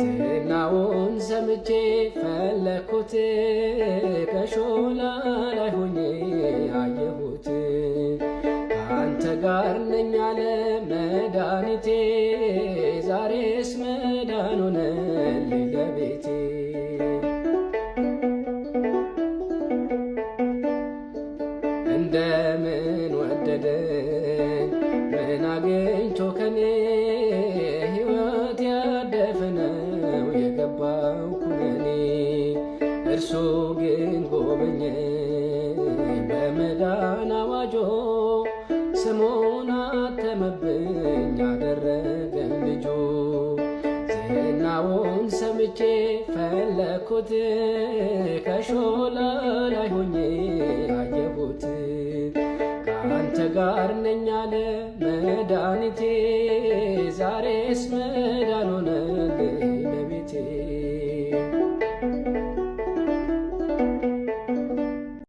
ዝናውን ሰምቼ ፈለኩት፣ ከሾላ ላይ ሆኜ አየሁት። ከአንተ ጋር ነኝ አለ መድኃኒቴ፣ ዛሬስ መዳን ሆነልኝ ለቤቴ። እንደምን ወደደኝ ምን አግኝቶ ከኔ፣ ሕይወት ያደፈነው የገባው ኩነኔ። እርሱ ግን ጎበኘኝ በመዳን አዋጆ፣ ስሙን አተመብኝ አደረገኝ ልጁ። ዝናውን ሰምቼ ፈለኩት፣ ከሾላ ላይ ሆኜ አየሁት። ከአንተ ጋር ነኝ አለ መድኃኒቴ፣ ዛሬስ መዳን ሆነልኝ